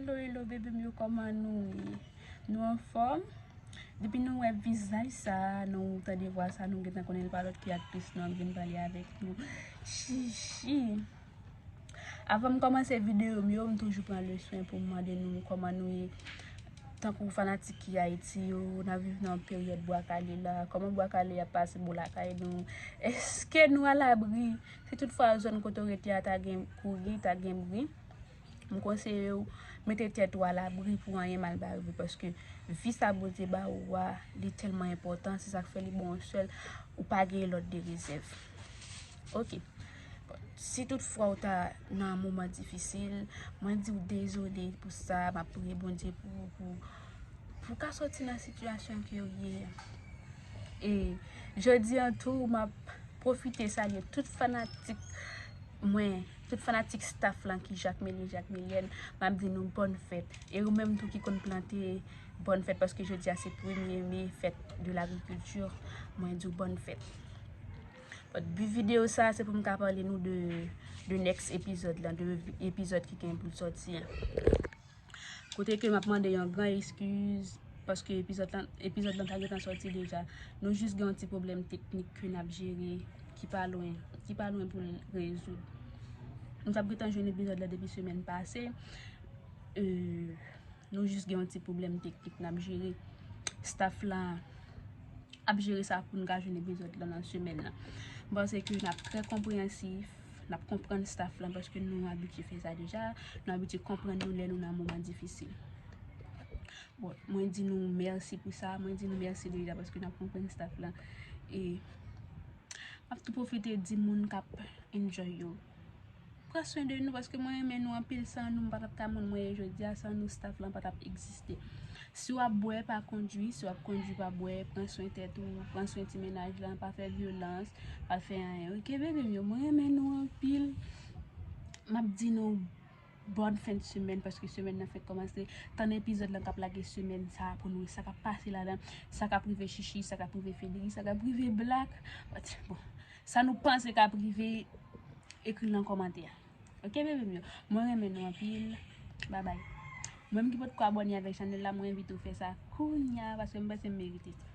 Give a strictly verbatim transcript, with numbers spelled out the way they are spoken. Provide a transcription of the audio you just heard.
Hello, hello, bebe m yo, kòman nou ye? Nou anfòm? Depi nou wè vizaj sa, nou tande vwa sa, nou gentan konnen l pa lòt ki aktris nou ap vin pale avèk nou. Chichi. Avan m kòmanse videyo m yo, m toujou pran le swen pou m mande nou kòman nou ye. Tankou fanatik ki Ayiti yo, n ap viv nan peryòd bwa kale la. Kòman bwa kale ap pase bò lakay nou? Èske nou alabri? Si toutfwa zòn kote w rete a ta gen kouri, ta gen bri, m konseye w mete tèt ou alabri pou anyen mal ba rive, paske vi sa Bondye ba ou a, li tèlman enpòtan, se sa k fè li ba w sèl, ou pa gen lòt de rezèv. Ok. Si toutfwa ou ta nan moman difisil, mwen di w dezole pou sa, m ap priye Bondye pou, pou, pou w ka sòti nan sitiyasyon ke w ye a. E jodi an tou, m ap pwofite salye tout fanatik mwen, tout fanatik staff lan ki Jacmeli, Jacmelienne, m ap di nou bòn fèt. E ou menm tou ki konn plante, bòn fèt, paske jodi a se premye me, fèt de lagrikilti, mwen di w bòn fèt. But bi videyo sa, se pou m ka pale nou de, de next epizòd lan, de epizòd ki gen pou l sòti an. Kote ke m ap mande yon gran eskiz, paske epizòd lan, epizòd lan ta gentan sòti deja. Nou jis gen yon ti pwoblèm teknik ke n ap jere, ki pa lwen, ki pa lwen pou l rezoud. Nou t ap gentan jwenn epizòd la depi semèn pase. Euh, nou jis gen yon ti pwoblèm teknik n ap jere. Staff la ap jere sa pou n ka jwenn epizòd lan nan semèn nan. M panse ke n ap trè konpreyansif, n ap konprann staff lan paske nou abitye fè sa deja, nou abitye konprann nou lè nou nan moman difisil. Bon, mwen di nou mèsi pou sa, mwen di nou mèsi deja paske n ap konprann staff lan. E m ap tou pwofite di moun k ap enjoy yo, pran swen de nou, paske mwen renmen nou anpil. San nou, m pa t ap ta moun mwen ye jodi a, san nou, staff lan pa t ap egziste. Si w ap bwè, pa kondwi, si w ap kondwi, pa bwè, pran swen tèt ou, pran swen ti mennaj lan, pa fè vyolans, pa fè anyen. Ok, bebe m yo, mwen renmen nou anpil. M ap di nou bòn fen de semèn, paske semèn nan fèk kòmanse. Tann epizòd lan k ap lage semèn sa a pou nou wè sa k ap pase ladan, sa k ap rive Chichi, sa k ap rive Fedri, sa k ap rive Black. But, bon, sa nou panse k ap rive, ekri l nan kòmantè a. Ok, bebe m yo? Mwen renmen nou anpil. Babay. Mwen menm ki potko abòne avèk chanèl la, mwen envite w fè sa kounya, paske m panse m merite sa.